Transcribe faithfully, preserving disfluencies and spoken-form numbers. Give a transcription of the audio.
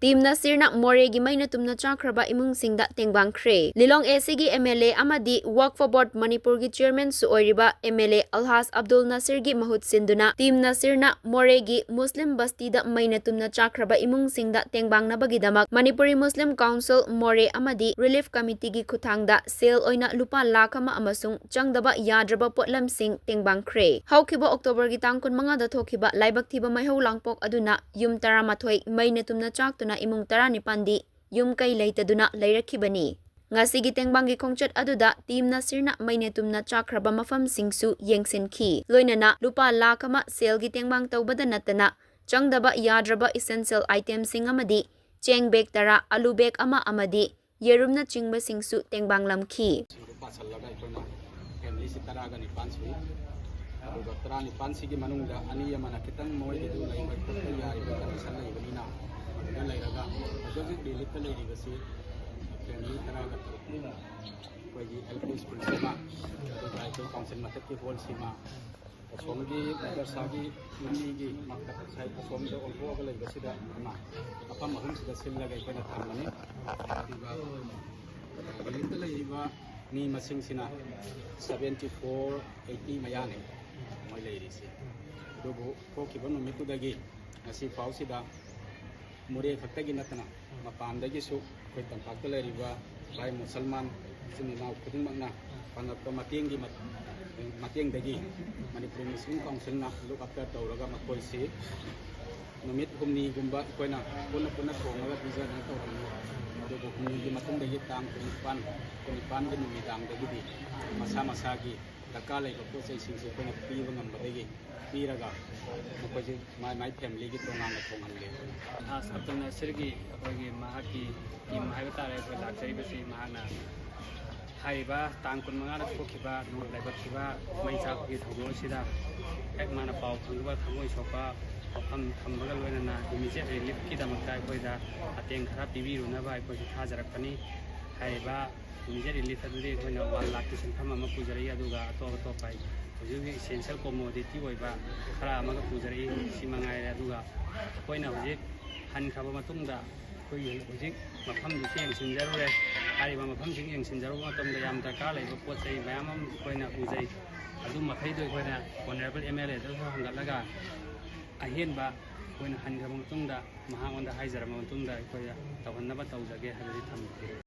Team ꯅꯁꯤꯔꯅ ꯃꯣꯔꯦꯒꯤ ꯃꯩꯅ ꯇꯨꯝꯅ ꯆꯥꯛꯈ꯭ꯔꯕ ꯏꯃꯨꯡꯁꯤꯡꯗ ꯇꯦꯡꯕꯥꯡꯈ꯭ꯔꯦ꯫ ꯂꯤꯂꯣꯡ ꯑꯦ ꯁꯤꯒꯤ ꯑꯦꯝ ꯑꯦꯜ ꯑꯦ ꯑꯃꯗꯤ ꯋꯛꯐ ꯕꯣꯔꯗ ꯃꯅꯤꯄꯨꯔꯒꯤ ꯆꯤꯌꯔꯃꯦꯟꯁꯨ ꯑꯣꯏꯔꯤꯕ ꯑꯦꯝ ꯑꯦꯜ ꯑꯦ ꯑꯜꯍꯥꯖ ꯑꯕꯗꯨꯜ ꯅꯁꯤꯔꯒꯤ ꯃꯍꯨꯠ ꯁꯤꯟꯗꯨꯅ ꯇꯤꯝ ꯅꯁꯤꯔꯅ ꯃꯣꯔꯦꯒꯤ ꯃꯨꯁꯂꯤꯝ ꯕꯁꯇꯤꯗ ꯃꯩꯅ ꯇꯨꯝꯅ ꯆꯥꯛꯈ꯭ꯔꯕ ꯏꯃꯨꯡꯁꯤꯡꯗ ꯇꯦꯡꯕꯥꯡꯅꯕꯒꯤꯗꯃꯛ ꯃꯅꯤꯄꯨꯔꯤ ꯃꯨꯁꯂꯤꯝ ꯀꯥꯎꯟꯁꯤꯜ ꯃꯣꯔꯦ ꯑꯃꯗꯤ ꯔꯤꯂꯤꯐ ꯀꯃꯤꯇꯤꯒꯤ ꯈꯨꯠꯊꯥꯡꯗ ꯁꯦꯜ ꯑꯣꯏꯅ ꯂꯨꯄꯥ ꯂꯥꯈ ꯑꯃ ꯑꯃꯁꯨꯡ ꯆꯪꯗꯕ ꯌꯥꯗ꯭ꯔꯕ ꯄꯣꯠꯂꯝꯁꯤꯡ ꯇꯦꯡꯕꯥꯡꯈ꯭ꯔꯦ꯫ ꯍꯧꯈꯤꯕ ꯑꯣꯛꯇꯣꯕꯔꯒꯤ ꯇꯥꯡ ꯀꯨꯟꯃꯉꯥꯗ ꯊꯣꯛꯈꯤꯕ ꯂꯥꯏꯕꯛ ꯊꯤꯕ ꯃꯩꯍꯧ ꯂꯥꯡꯄꯣꯛ ꯑꯗꯨꯅ ꯌꯨꯝ ꯇꯔꯥꯃꯥꯊꯣꯏ ꯃꯩꯅ ꯇꯨꯝꯅ ꯆꯥꯛꯇꯨꯅ ꯏꯃꯨꯡ ꯇꯔꯥꯅꯤꯄꯥꯟꯗꯤ ꯌꯨꯝ ꯀꯩ ꯂꯩꯇꯗꯨꯅ ꯂꯩꯔꯛꯈꯤꯕꯅꯤ꯫ ꯉꯁꯤꯒꯤ ꯇꯦꯡꯕꯥꯡꯒꯤ ꯈꯣꯡꯆꯠ ꯑꯗꯨꯗ ꯇꯤꯝ ꯅꯁꯤꯔꯅ ꯃꯩꯅ ꯇꯨꯝꯅ ꯆꯥꯛꯈ꯭ꯔꯕ ꯃꯐꯝꯁꯤꯡꯁꯨ ꯌꯦꯡꯁꯤꯟꯈꯤ꯫ ꯂꯣꯏꯅꯅ ꯂꯨꯄꯥ ꯂꯥꯈ ꯑꯃ ꯁꯦꯜꯒꯤ ꯇꯦꯡꯕꯥꯡ ꯇꯧꯕꯗ ꯅꯠꯇꯅ ꯆꯪꯗꯕ ꯌꯥꯗ꯭ꯔꯕ ꯏꯁꯦꯟꯁꯤꯌꯦꯜ ꯑꯥꯏꯇꯦꯝꯁꯤꯡ ꯑꯃꯗꯤ ꯆꯦꯡ ꯕꯦꯒ ꯇꯔꯥ, ꯑꯂꯨ ꯕꯦꯒ ꯑꯃ ꯑꯃꯗꯤ ꯌꯦꯔꯨꯝꯅꯆꯤꯡꯕꯁꯤꯡꯁꯨ ꯇꯦꯡꯕꯥꯡꯂꯝꯈꯤ꯫ ꯁꯤꯡꯗꯨ ꯄꯥꯁꯜꯂꯒ ꯑꯩꯈꯣꯏꯅ ꯐꯦꯃꯤꯂꯤꯁꯤ ꯇꯔꯥꯒ ꯅꯤꯄꯥꯟ ꯁꯨꯏ꯫ ꯑꯗꯨꯒ ꯇꯔꯥꯅꯤꯄꯥꯟꯁꯤꯒꯤ ꯃꯅꯨꯡꯗ ꯑꯅꯤ ꯑꯃꯅ ꯈꯤꯇꯪ ꯃꯣꯏꯒꯤꯗꯨ ꯂꯩꯕ ꯈꯣꯠꯄ ꯌꯥꯔꯤꯕ ꯀꯟꯗꯤꯁꯟ ꯂꯩꯕꯅꯤꯅ ꯑꯗꯨꯗ ꯂꯩꯔꯒ ꯍꯧꯖꯤꯛ ꯍꯧꯖꯤꯛ ꯔꯤꯂꯤꯐꯇ ꯂꯩꯔꯤꯕꯁꯤ ꯐꯦꯃꯤꯂꯤ ꯇꯔꯥꯒ ꯇꯔꯨꯛ꯫ ꯑꯩꯈꯣꯏꯒꯤ ꯑꯦꯜ ꯄꯤ ꯁ꯭ꯀꯨꯜꯁꯤꯃ, ꯑꯗꯨꯒ ꯑꯩꯈꯣꯏ ꯀꯥꯎꯟꯁꯤꯜ ꯃꯊꯛꯀꯤ ꯍꯣꯜꯁꯤꯃ, ꯑꯁꯣꯝꯒꯤ ꯃꯗꯔꯁꯥꯒꯤ ꯃꯅꯤꯡꯒꯤ ꯃꯛꯇꯕ ꯁꯥꯏꯠ ꯑꯁꯣꯝꯗ ꯑꯣꯟꯊꯣꯛꯑꯒ ꯂꯩꯕꯁꯤꯗ ꯑꯃ, ꯃꯐꯝ ꯑꯍꯨꯝꯁꯤꯗ ꯁꯤꯜꯂꯒ ꯑꯩꯈꯣꯏꯅ ꯊꯝꯕꯅꯤ꯫ ꯑꯗꯨꯒ ꯔꯤꯂꯤꯐꯇ ꯂꯩꯔꯤꯕ ꯃꯤ ꯃꯁꯤꯡꯁꯤꯅ ꯁꯕꯦꯟꯇꯤ ꯐꯣꯔ, ꯑꯩꯠꯇꯤ ꯃꯌꯥꯅꯤ ꯃꯣꯏ ꯂꯩꯔꯤꯁꯤ꯫ ꯑꯗꯨꯕꯨ ꯊꯣꯛꯈꯤꯕ ꯅꯨꯃꯤꯠꯇꯨꯗꯒꯤ ꯉꯁꯤ ꯐꯥꯎꯁꯤꯗ ꯃꯣꯔꯦ ꯈꯛꯇꯒꯤ ꯅꯠꯇꯅ ꯃꯄꯥꯟꯗꯒꯤꯁꯨ ꯑꯩꯈꯣꯏ ꯇꯝꯄꯥꯛꯇ ꯂꯩꯔꯤꯕ ꯚꯥꯏ ꯃꯨꯁꯜꯃꯥꯟ ꯏꯆꯤꯟ ꯏꯅꯥꯎ ꯈꯨꯗꯤꯡꯃꯛꯅ ꯐꯪꯉꯛꯄ ꯃꯇꯦꯡꯒꯤ ꯃꯠ-, ꯃꯇꯦꯡꯗꯒꯤ ꯃꯅꯤꯄꯨꯔꯤ ꯃꯨꯁꯂꯤꯝ ꯀꯥꯎꯟꯁꯤꯜꯅ ꯂꯨꯛ ꯑꯞꯇꯔ ꯇꯧꯔꯒ ꯃꯈꯣꯏꯁꯤ ꯅꯨꯃꯤꯠ ꯍꯨꯝꯅꯤꯒꯨꯝꯕ ꯑꯩꯈꯣꯏꯅ ꯄꯨꯟꯅ ꯄꯨꯟꯅ ꯊꯣꯡꯉꯒ ꯄꯤꯖꯗꯅ ꯇꯧꯔꯝꯃꯤ꯫ ꯑꯗꯨꯕꯨ ꯍꯨꯝꯅꯤꯒꯤ ꯃꯇꯨꯡꯗꯒꯤ ꯇꯥꯡ ꯀꯨꯟꯅꯤꯄꯥꯟ, ꯀꯨꯟꯅꯤꯄꯥꯟꯒꯤ ꯅꯨꯃꯤꯗꯥꯡꯗꯒꯤꯗꯤ ꯃꯁꯥ ꯃꯁꯥꯒꯤ ꯗꯔꯀꯥꯔ ꯂꯩꯕ ꯄꯣꯠ ꯆꯩꯁꯤꯡꯁꯨ ꯑꯩꯈꯣꯏꯅ ꯄꯤꯕ ꯉꯝꯕꯗꯒꯤ ꯄꯤꯔꯒ ꯃꯈꯣꯏꯁꯦ ꯃꯥꯏ ꯃꯥꯏ ꯐꯦꯃꯤꯂꯤꯒꯤ ꯇꯣꯉꯥꯟꯅ ꯊꯣꯡꯍꯜꯂꯦ꯫ ꯑꯜꯍꯥꯖ ꯑꯕꯗꯨꯜ ꯅꯥꯁꯤꯔꯒꯤ ꯑꯩꯈꯣꯏꯒꯤ ꯃꯍꯥꯛꯀꯤ ꯇꯤꯝ ꯍꯥꯏꯕ ꯇꯥꯔꯦ, ꯑꯩꯈꯣꯏ ꯂꯥꯛꯆꯔꯤꯕꯁꯤ ꯃꯍꯥꯛꯅ ꯍꯥꯏꯔꯤꯕ ꯇꯥꯡ ꯀꯨꯟꯃꯉꯥꯗ ꯊꯣꯛꯈꯤꯕ ꯅꯣꯡ ꯂꯥꯏꯕꯛ ꯊꯤꯕ ꯃꯩ ꯆꯥꯛꯄꯒꯤ ꯊꯧꯗꯣꯛ ꯑꯁꯤꯗ ꯍꯦꯛ ꯃꯥꯅ ꯄꯥꯎ ꯐꯪꯕ ꯊꯃꯣꯏ ꯁꯣꯛꯄ ꯋꯥꯐꯝ ꯊꯝꯕꯒ ꯂꯣꯏꯅꯅ ꯏꯃꯤꯗꯤꯌꯦꯠ ꯔꯤꯂꯤꯐꯀꯤꯗꯃꯛꯇ ꯑꯩꯈꯣꯏꯗ ꯃꯇꯦꯡ ꯈꯔ ꯄꯤꯕꯤꯔꯨꯅꯕ ꯑꯩꯈꯣꯏꯁꯨ ꯊꯥꯖꯔꯛꯄꯅꯤ꯫ ꯍꯥꯏꯔꯤꯕ ꯏꯃꯤꯗꯤꯌꯦꯠ ꯔꯤꯂꯤꯐ ꯑꯗꯨꯗꯤ ꯑꯩꯈꯣꯏꯅ ꯋꯥꯟ ꯂꯥꯈꯀꯤ ꯁꯦꯟꯐꯝ ꯑꯃ ꯄꯨꯖꯔꯛꯏ, ꯑꯗꯨꯒ ꯑꯇꯣꯞ ꯑꯇꯣꯞꯄ ꯍꯧꯖꯤꯛ ꯍꯧꯖꯤꯛ ꯏꯁꯦꯟꯁꯤꯌꯦꯜ ꯀꯣꯃꯣꯗꯤꯇꯤ ꯑꯣꯏꯕ ꯈꯔ ꯑꯃꯒ ꯄꯨꯖꯔꯛꯏ꯫ ꯁꯤ ꯃꯉꯥꯏꯔꯦ꯫ ꯑꯗꯨꯒ ꯑꯩꯈꯣꯏꯅ ꯍꯧꯖꯤꯛ ꯍꯟꯈ꯭ꯔꯕ ꯃꯇꯨꯡꯗ ꯑꯩꯈꯣꯏꯒꯤ ꯍꯧꯖꯤꯛ ꯃꯐꯝꯗꯨꯁꯨ ꯌꯦꯡꯁꯤꯟꯖꯔꯨꯔꯦ꯫ ꯍꯥꯏꯔꯤꯕ ꯃꯐꯝꯁꯤꯡ ꯌꯦꯡꯁꯤꯟꯖꯔꯨꯕ ꯃꯇꯝꯗ ꯌꯥꯝ ꯗꯔꯀꯥꯔ ꯂꯩꯕ ꯄꯣꯠ ꯆꯩ ꯃꯌꯥꯝ ꯑꯃ ꯑꯩꯈꯣꯏꯅ ꯎꯖꯩ꯫ ꯑꯗꯨ ꯃꯈꯩꯗꯣ ꯑꯩꯈꯣꯏꯅ Honourable M L A ꯗꯁꯨ ꯍꯪꯒꯠꯂꯒ ꯑꯍꯦꯟꯕ ꯑꯩꯈꯣꯏꯅ ꯍꯟꯈ꯭ꯔꯕ ꯃꯇꯨꯡꯗ ꯃꯍꯥꯛꯉꯣꯟꯗ ꯍꯥꯏꯖꯔꯕ ꯃꯇꯨꯡꯗ ꯑꯩꯈꯣꯏ ꯇꯧꯍꯟꯅꯕ ꯇꯧꯖꯒꯦ ꯍꯥꯏꯕꯁꯤ ꯊꯝꯖꯒꯦ꯫